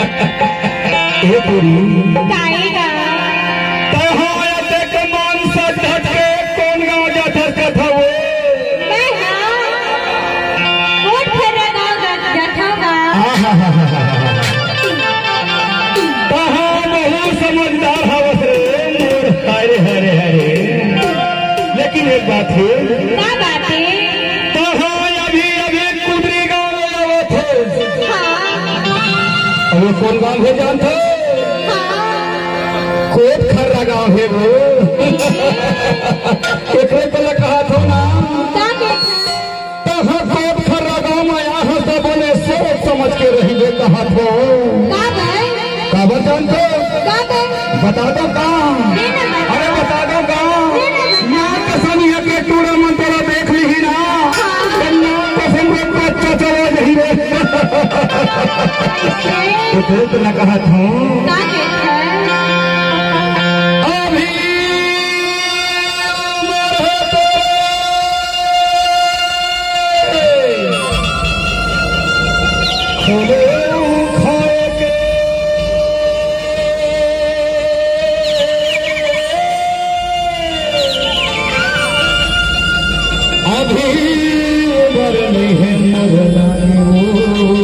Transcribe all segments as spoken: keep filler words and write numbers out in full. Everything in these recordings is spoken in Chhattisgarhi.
ए टूरी। काई गा? तहाँ अतेक मान सज धज के कोन गाँव जाथस कथव ओ? मैं हा कोटखर्रा गाँव जा-, जाथव गा। आहाहाहा। तहाँ बहुत समझदार हवस रे मोर। अरे, अरे, अरे। लेकिन एक बात हे। का बात हे? तहाँ अभी, अभी कुदरी गाँव में आवत हे। हाँ। अबे कोन गाँव हे जानथो? हाँ। कोटखर्रा गाँव हे वो। एकरे तो ल कहत हों ना। का कहत हे? तहाँ कोटखर्रा गाँव में आहस त बने सोच समझ के रहिबे कहत हों। का भाई? काबर जानथो? का भाई? बता दो का? नहीं, नहीं, नहीं। अरे बता दो का? नहीं, नहीं, नहीं। माँ कसम, ये के टूरा मन तोला देख लिही ना। हाँ। तो माँ कसम रे बच्चा चला जाही रे। तो गलत ना कहत हों। का कहत हे? अभी उमर हे तोरे। खोले खाए के। अभी उमर नइ हे मोर नानी ओ।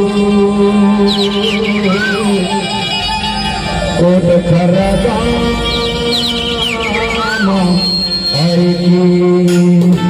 कोटखर्रा गाँव म आए की।